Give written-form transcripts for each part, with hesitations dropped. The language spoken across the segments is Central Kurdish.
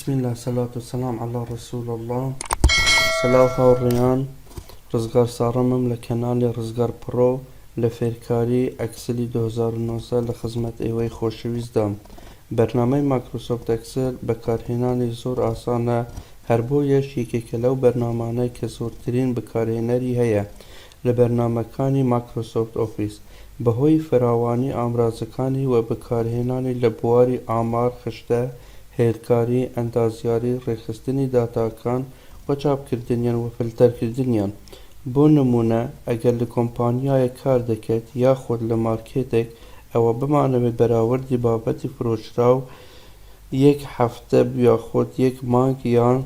بسم اللە سەلات و سەلام علی رسول اللە. سلاو هاوڕێیان ڕزگار ساڕمم لە کەنالی ڕزگار پڕۆ لە فێرکاری ئەکسلی 2019 لە خزمەت ئێوەی خۆشەویستدام بەرنامەی مایکرۆسۆفت ئەکسل بەکارهێنانی زۆر ئاسانە هەر بۆیەش یەکێکە لەو بەرنامانەی کە زۆرترین بەکارهێنەری هەیە لە بەرنامەکانی مایکرۆسۆفت ئۆفیس بەهۆی فراوانی ئامرازەکانی و بەکارهێنانی لە بواری ئامار، خشتە، هێڵکاری، ئەندازیاری، ڕێکخستنی داتاکان و چاپکردنیان و فلتەرکردنیان. بۆ نموونە ئەگەر لە کۆمپانیایەک کار دەکەیت یاخود لە مارکێتێک ئەوە بمانەوێت بەراوردی بابەتی فرۆشراو یەک هەفتە یاخود یەک مانگ یان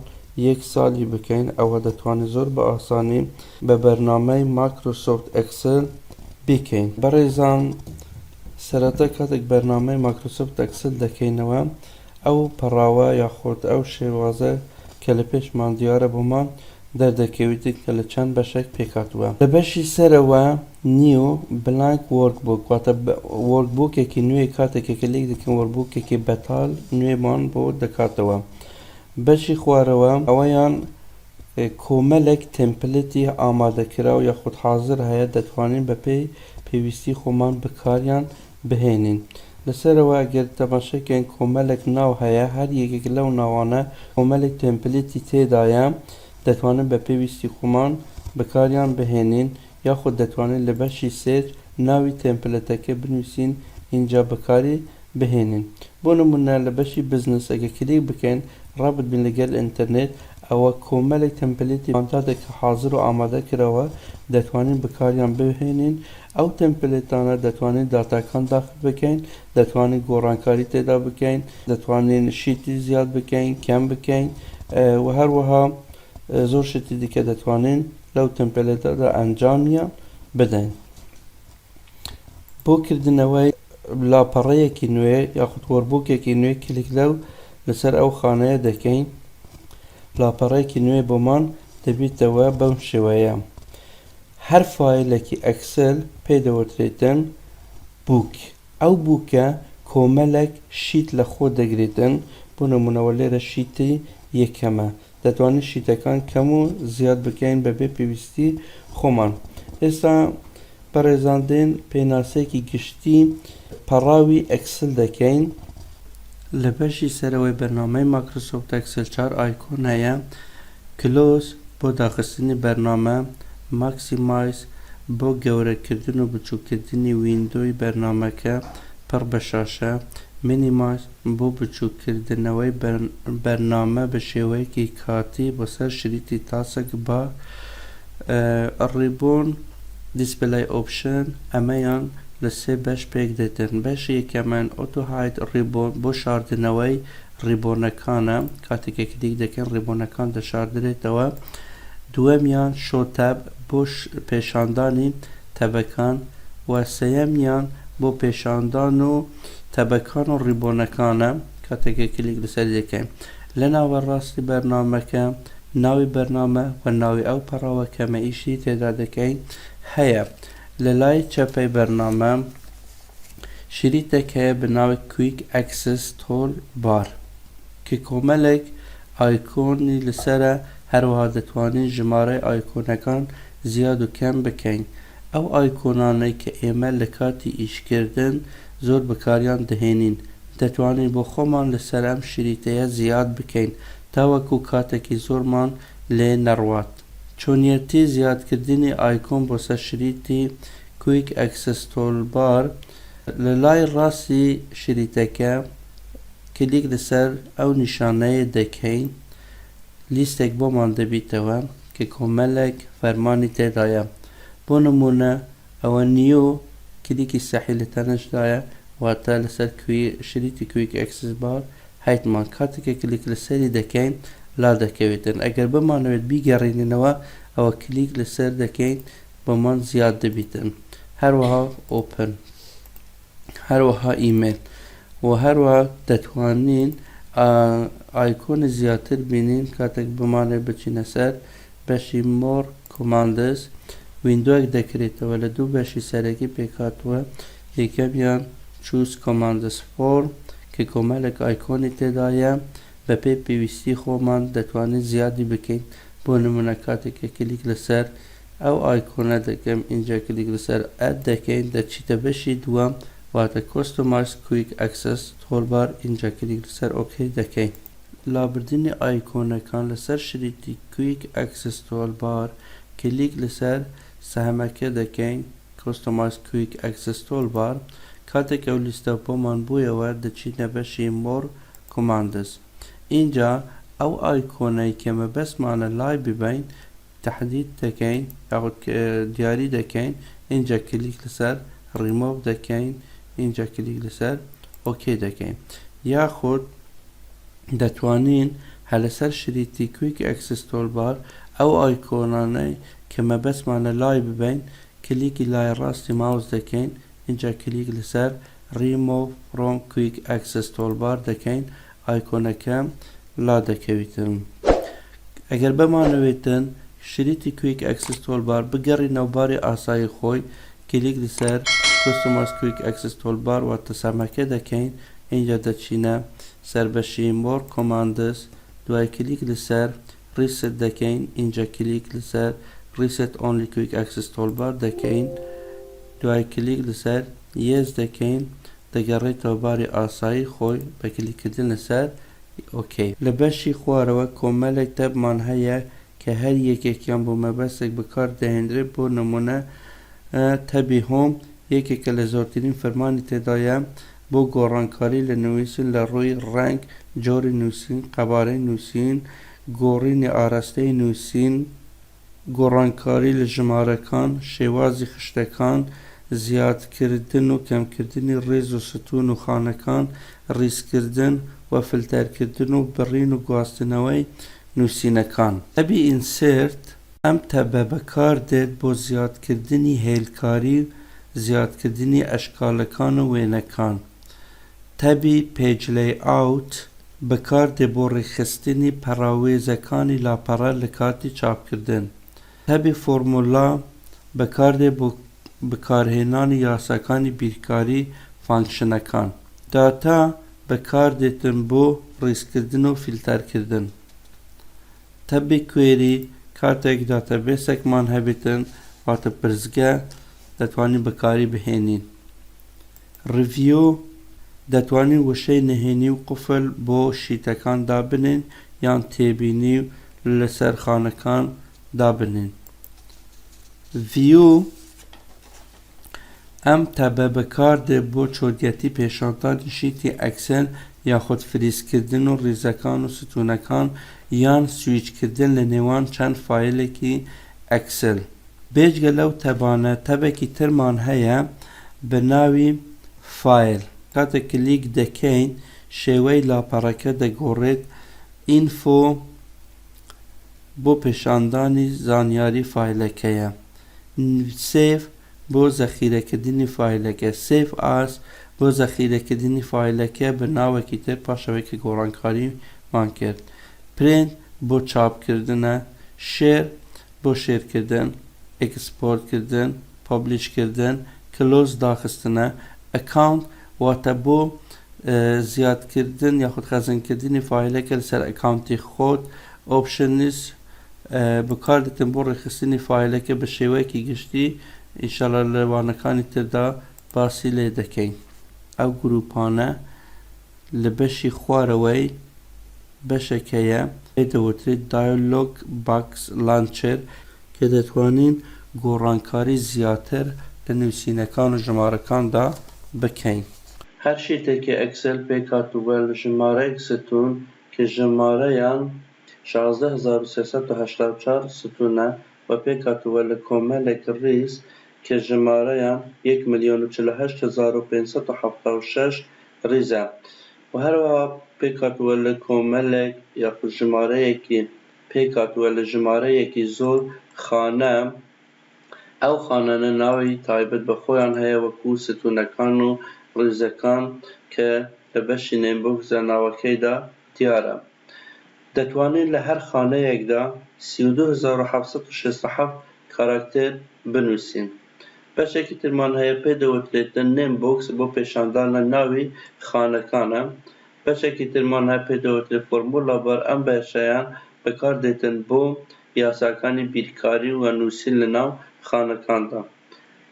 یەک سالی بکەین ئەوە دەتوانین زۆر بە ئاسانی بە بەرنامەی مایکرۆسۆفت ئێکسل بیکەین. بەڕێزان سەرەتا کاتێک بەرنامەی مایکرۆسۆفت ئێکسل دەکەینەوە ئەو پەڕاوە یاخود ئەو شێوازە کە لە پێشمان دیارە بۆمان دەردەکەویت کە لە چەند بەشێک پێکهاتووە. لە بەشی سەرەوە New Blank Workbook واتە workbook ێکی نوێ کاتێک کە کلیک دەکەین workbook ێکی بەتال نوێمان بۆ دەکاتەوە. بەشی خوارەوە ئەوەیان کۆمەلێک template ی ئامادەکراو یاخود حازر هەیە دەتوانین بەپێی پێویستی خۆمان بەکاریان بهێنین. لە سەرەوە ئەگەر تەماشای کەین کۆمەلێک ناو هەیە هەر یەکێک لەو ناوانە کۆمەلێک template ی تێدایە دەتوانین بە پێی ویستی خۆمان بەکاریان بهێنین یاخود دەتوانین لە بەشی search ناوی template ەکە بنووسین ئینجا بەکاری بهێنین بۆ نموونە لە بەشی business ئەگەر کلیک بکەین ڕەبت بین لەگەل ئینتەرنێت ئەوە کۆمەلێک template ی مانتادە کە حازر و ئامادە کراوە دەتوانین بەکاریان بهێنین ئەو template انە دەتوانین داتاکان داخل بکەین، دەتوانین گۆڕانکاری تێدا بکەین، دەتوانین sheet ی زیاد بکەین، کەم بکەین و هەروەها زۆر شتی دیکە دەتوانین لەو template ەدا ئەنجامیان بدەین. بۆ کردنەوەی لاپەڕەیەکی نوێ یاخود workbook ێکی نوێ کلیک لەو لەسەر ئەو خانەیە دەکەین لاپەڕەیەکی نوێ بۆمان دەبیتەوە بەم شێوەیە. هەر فایلێکی ئەکسل پێی دەوترێتن book ئەو book ە کۆمەلێک sheet لە خۆ دەگرێتن بۆ نمونەوە لێرە sheet ی یەکەمە دەتوانین sheet ەکان کەم و زیاد بکەین بە بێ پێویستی خۆمان ئێستا بەڕێزان دێن پێناسەیەکی گشتی پەڕاوی ئەکسل دەکەین. لە بەشی سەرەوەی بەرنامەی مایکرۆسۆفت ئەکسل چار icon هەیە Close بۆ داخستنی بەرنامە، Maximize بۆ گەورەکردن و بچووککردنی window ی بەرنامەکە پڕ بە شاشە، Minimize بۆ بچووککردنەوەی بەرنامە بە شێوەیەکی کاتی بۆ سەر شریتی taskbar، Ribbon Display Option ئەمەیان لە سێ بەش پێکدێتن، بەشی یەکەمیان Auto Hide Ribbon بۆ شاردنەوەی ribbon ەکانە، کاتێک کە کلیک دەکەین ribbon ەکان دەشاردرێتەوە، دووەمیان Show Tab بۆ پێشاندانی tab ەکان و سێیەمیان بۆ پێشاندان و tab ەکان و ribbon ەکانە کاتێک کە کلیک لەسەری دەکەین. لە ناوەڕاستی بەرنامەکە ناوی بەرنامە و ناوی ئەو پەڕاوە کە ئەمە ئیشی تێدا دەکەین هەیە. لە لای چەپەی بەرنامە شریتێک هەیە بە ناوی Quick Access Toolbar کە کۆمەلێک icon ی لەسەرە هەروەها دەتوانین ژمارەی icon ەکان زیاد و کەم بکەین ئەو icon انەی کە ئێمە لە کاتی ئیشکردن زۆر بەکاریان دەهێنین دەتوانین بۆ خۆمان لەسەر ئەم شریتەیە زیاد بکەین تاوەکو کاتێکی زۆرمان لێ نەڕوات. چۆنیەتی زیادکردنی icon بۆ سەر شریتی Quick Access Toolbar، لە لای ڕاستی شریتەکە کلیک لەسەر ئەو نیشانەیە دەکەین لیستێک بۆمان دەبیتەوە کە کۆمەلێک فەرمانی تێدایە بۆ نمونە ئەوە New کلیکی سەحی لە تەنشتدایە واتە لەسەر شریتی Quick Access Bar هەیتمان کاتێک کە کلیک لەسەری دەکەین لادەکەوێتن ئەگەر بمانەوێت بیگەڕێنینەوە ئەوە کلیک لەسەر دەکەین بۆمان زیاد دەبیتن هەروەها Open هەروەها ئیمەیل و هەروەها دەتوانین icon ی زیاتر بینین کاتێک بمانەوێت بچینە سەر بەشی More Commands window ەک دەکرێتەوە لە دوو بەشی سەرەکی پێکهاتووە یەکەمیان Choose Commands For کە کۆمەلێک icon ی تێدایە. بەپێی پێویستی خۆمان دەتوانین زیادی بکەین. بۆ نمونە کاتێک کە کلیک لەسەر ئەو icon ە دەکەم ئینجا کلیک لەسەر Add دەکەین دەچیتە بەشی دووەم واتە Customize Quick Access Toolbar ئینجا کلیک لەسەر OK دەکەین. لابردنی icon ەکان لەسەر شریتی Quick Access Toolbar کلیک لەسەر سەهمەکە دەکەین Customize Quick Access Toolbar کاتێک ئەو لیستە بۆمان بوویەوە دەچینە بەشی More Commands ئینجا ئەو icon ەی کە مەبەستمانە لای ببەین تەحدید دەکەین یاخود دیاری دەکەین ئینجا کلیک لەسەر Remove دەکەین ئینجا کلیک لەسەر OK دەکەین یاخود دەتوانین هەر لەسەر شریتی Quick Access Toolbar ئەو icon انەی کە مەبەستمانە لای ببەین کلیکی لای ڕاستی ماوس دەکەین ئینجا کلیک لەسەر Remove from Quick Access Toolbar دەکەین icon ەکە لادەکەویتن. ئەگەر بمانەوێتن شریتی Quick Access Toolbar بگەڕینەوە باری ئاسایی خۆی کلیک لەسەر Customize Quick Access Toolbar واتە سەهمەکە دەکەین ئینجا دەچینە سەر بەشی More Commands دوای کلیک لەسەر Reset دەکەین ئینجا کلیک لەسەر Reset Only Quick Access Toolbar دەکەین دوای کلیک لەسەر Yes دەکەین دەگەڕێتەوە باری ئاسایی خۆی بە کلیک کردن لەسەر OK. لە بەشی خوارەوە کۆمەلێک tab مان هەیە کە هەر یەکێکیان بۆ مەبەستێک بەکار دەهێنرێت بۆ نمونە tab ی Home یەکێکە لە زۆرترین فەرمانی تێدایە بۆ گۆڕانکاری لە نووسین لە ڕووی ڕەنگ، جۆری نووسین، قەبارەی نووسین، گۆڕینی ئاراستەی نووسین، گۆڕانکاری لە ژمارەکان، شێوازی خشتەکان، زیادکردن و کەمکردنی ڕیز و ستوون و خانەکان، ڕیزکردن و فلتەرکردن و بڕین و گواستنەوەی نووسینەکان. tab ی Insert، ئەم tab ە بەکاردێت بۆ زیادکردنی هێلکاری و زیادکردنی ئەشکالەکان و وێنەکان. tab ی Page Layout بەکاردێ بۆ ڕێکخستنی پەڕاوێزەکانی لاپەڕە لە کاتی چاپکردن. tab ی Formula بەکاردێ بۆ بەکارهێنانی یاساکانی بیرکاری function ەکان. Data بەکاردێتن بۆ ڕیزکردن و فیلتەرکردن. tab ی Query کاتێک database ێکمان هەبێتن واتە پرسگە دەتوانین بەکاری بهێنین. Review دەتوانین وشەی نهێنی و قفل بۆ sheet ەکان دابنێین یان تێبینی لەسەر خانەکان دابنێین. View ئەم tab ە بەکاردێت بۆ چۆنیەتی پێشاندانی sheet ی Excel یاخود freeze کردن و ڕیزەکان و ستوونەکان یان سویچکردن لە نێوان چەند فایلێکی Excel. بێجگە لەو tab انە tab ێکی ترمان هەیە بە ناوی File. کاتێک کلیک دەکەین شێوەی لاپەڕەکە دەگۆڕێت Info بۆ پێشاندانی زانیاری فایلەکەیە. Save بۆ زەخیرەکردنی فایلەکە. Save As بۆ زەخیرەکردنی فایلەکە بە ناوێکی تر پاش ئەوەی کە گۆڕانکاریمان کرد. Print بۆ چاپکردنە. Share بۆ share کردن، export کردن، publish کردن، close داخستنە، Account واتە بۆ زیادکردن یاخود خەزنکردنی فایلەکە لەسەر account ی خۆت، Options بەکاردێتن بۆ ڕێکخستنی فایلەکە بە شێوەیەکی گشتی، ان شاء اللە لە وانەکانی تردا باسی لێ دەکەین. ئەو گروپانە لە بەشی خوارەوەی بەشێک هەیە پێی دەوترێت Dialog Box Launcher کە دەتوانین گۆڕانکاری زیاتر لە نووسینەکان و ژمارەکاندا بکەین. هەر sheet ێکی Excel پێکهاتووە لە ژمارەیەک ستوون کە ژمارەیان 16384 ستوونە و پێکهاتووە لە کۆمەلێک ڕیز کە ژمارەیان یەک ملیۆن و 48576 ڕیزە و هەروەها پێکهاتووە لە کۆمەلێک یاخود ژمارەیەکی پێکهاتووە لە ژمارەیەکی زۆر خانە، ئەو خانانە ناوی تایبەت بە خۆیان هەیە وەکو ستوونەکان و ڕیزەکان کە لە بەشی Name Box دا ناوەکەیدا دیارە. دەتوانین لە هەر خانەیەکدا 32767 کاراکتێر بنووسین. بەشێکی ترمان هەیە پێی دەوترێتن Name Box بۆ پێشاندانە ناوی خانەکانە. بەشێکی ترمان هەیە پێی دەوترێت Formula Bar، ئەم بەشەیان بەکاردێتن بۆ یاساکانی بیرکاری و نووسین لەناو خانەکاندا.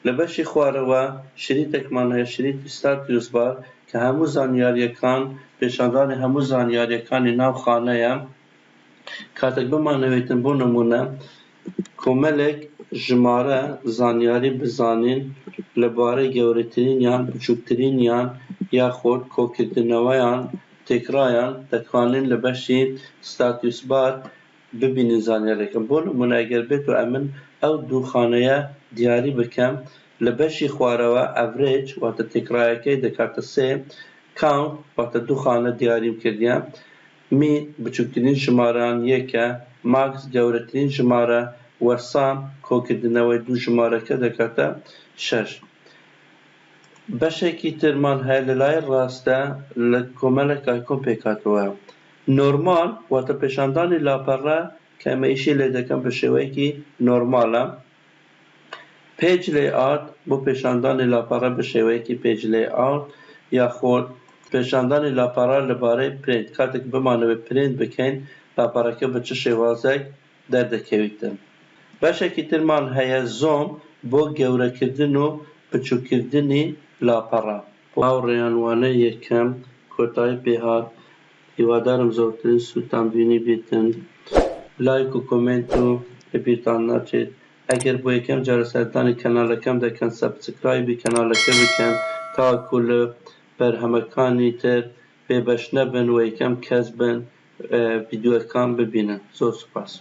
لە بەشی خوارەوە شریتێکمان هەیە، شریتی Status Bar، کە هەموو زانیارییەکان، پێشاندانی هەموو زانیارییەکانی ناو خانەیە. کاتێک بمانەوێتن بۆ نموونە کۆمەلێک ژمارە زانیاری بزانین لەبارەی گەورەترینیان، بچووکترینیان یاخود کۆکردنەوەیان، تێکڕایان، دەتوانین لە بەشی Status Bar ببینین زانیاریەکە. بۆ نموونە ئەگەر بێت و ئەمن ئەو دوو خانەیە دیاری بکەم لە بەشی خوارەوە Average واتە تێکڕایەکەی دەکاتە سێ، Count واتە دوو خانە دیاریم کردیە، Min بچووکترین ژمارەیان یەکە، Max گەورەترین ژمارە و Sum کۆکردنەوەی دوو ژمارەکە دەکاتە شەش. بەشێکی ترمان هەیە لە لای ڕاستە لە کۆمەڵێک icon پێکهاتووە. Normal واتە پێشاندانی لاپەڕە کە ئێمە ئیشی لێ دەکەم بە شێوەیەکی normal ە. Page Layout بۆ پێشاندانی لاپەڕە بە شێوەیەکی Page Layout یاخود پێشاندانی لاپەڕە لەبارەی پرینت، کاتێک بمانەوێت پرینت بکەین لاپەڕەکە بە چ شێوازێک دەردەکەویتن. بەشێکی ترمان هەیە Zoom بۆ گەورەکردن و بچووککردنی لاپەڕە. هاوڕێیان وانەی یەکەم کۆتایی پێهات، هیوادارم زۆرترین سوودتان بینیبێتن. لایک و comment و لەبیرتان نەچێت. ئەگەر بۆ یەکەم جارە سەردانی کەنالەکەم دەکەن subscribe ی کەنالەکە بکەن تاکو لە بەرهەمەکانی تر بێبەش نەبن و یەکەم کەس بن ڤیدیۆکان ببینن. زۆر سوپاس.